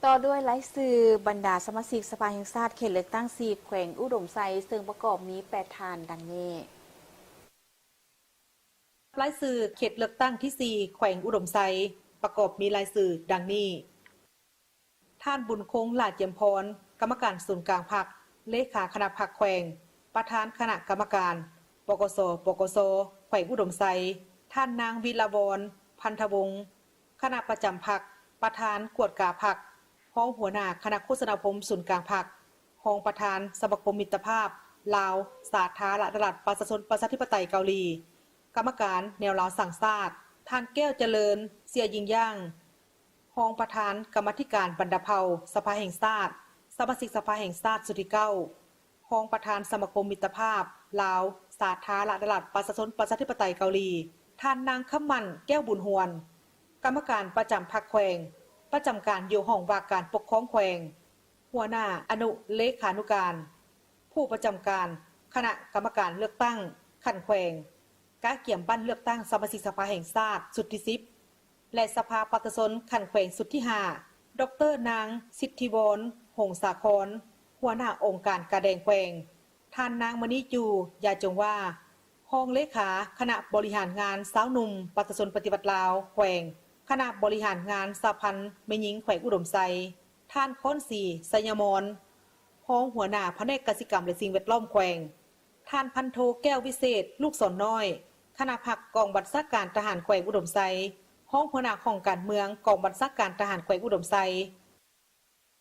ຕໍ່ດ້ວຍລາຍຊື່ບັນດາສະມາຊິກສະພາແຫ່ງຊາດເຂດເລືອກຕັ້ງສີ່ແຂວງອຸດົມໄຊ ເຊິ່ງປະກອບມີແປດທ່ານດັ່ງນີ້. ລາຍຊື່ເຂດເລືອກຕັ້ງທີສີ່ແຂວງອຸດົມໄຊ ປະກອບມີລາຍຊື່ດັ່ງນີ້. ທ່ານ ບຸນຄົງ ຫຼ້າຈຽມພອນ ກຳມະການສູນກາງພັກ, ເລຂາຄະນະພັກແຂວງ, ປະທານຄະນະກຳມະການ ປກສ ປກສ ແຂວງອຸດົມໄຊ, ທ່ານນາງ ວິລະວອນ ພັນທະວົງ ຄະນະປະຈຳພັກ, ປະທານກວດກາພັກ, ຮອງຫົວໜ້າຄະນະໂຄສະນາຄົມສູນກາງພັກ, ຮອງປະທານສະມາຄົມມິດຕະພາບລາວ ສາທາລະນະລັດ ປະຊາຊົນປະຊາທິປະໄຕເກົາຫຼີ, ກຳມະການແນວລາວສ້າງຊາດ, ທ່ານ ແກ້ວຈະເລີນ ເຊຍຢິງຢ່າງ ຮອງປະທານກຳມາທິການບັນດາເຜົ່າສະພາແຫ່ງຊາດ, ສະມາຊິກສະພາແຫ່ງຊາດຊຸດທີເກົ້າ, ຮອງປະທານສະມາຄົມມິດຕະພາບລາວ ສາທາລະນະລັດ ປະຊາຊົນປະຊາທິປະໄຕເກົາຫຼີ, ທ່ານນາງ ຄຳໝັ້ນ ແກ້ວບຸນຫວນ ກຳມະການປະຈຳພັກແຂວງ, ປະຈຳການຢູ່ຫ້ອງວ່າການປົກຄອງແຂວງ, ຫົວໜ້າອະນຸເລຂານຸການ, ຜູ້ປະຈຳການຄະນະກຳມະການເລືອກຕັ້ງຂັ້ນແຂວງ, ກະກຽມບັ້ນເລືອກຕັ້ງສະມາຊິກສະພາແຫ່ງຊາດຊຸດທີສິບ ແລະ ສະພາປະຊາຊົນຂັ້ນແຂວງຊຸດທີຫ້າ, ດອກເຕີ ນາງ ສິດທິວອນ ຫົງສາຄອນ ຫົວໜ້າອົງການກາແດງແຂວງ, ທ່ານນາງ ມະນີຈູ ຢາຈົງວາ ຮອງເລຂາຄະນະບໍລິຫານງານຊາວໜຸ່ມປະຊາຊົນປະຕິວັດລາວແຂວງ, ຄະນະບໍລິຫານງານສະຫະພັນແມ່ຍິງແຂວງອຸດົມໄຊ, ທ່ານ ຄອນສີ ໄຊຍະມອນ ຮອງຫົວໜ້າພະແນກກະສິກຳ ແລະ ສິ່ງແວດລ້ອມແຂວງ, ທ່ານ ພັນໂທ ແກ້ວວິເສດ ລູກສອນນ້ອຍ ຄະນະພັກກອງບັນຊາການທະຫານແຂວງອຸດົມໄຊ, ຮອງຫົວໜ້າຫ້ອງການເມືອງກອງບັນຊາການທະຫານແຂວງອຸດົມໄຊ,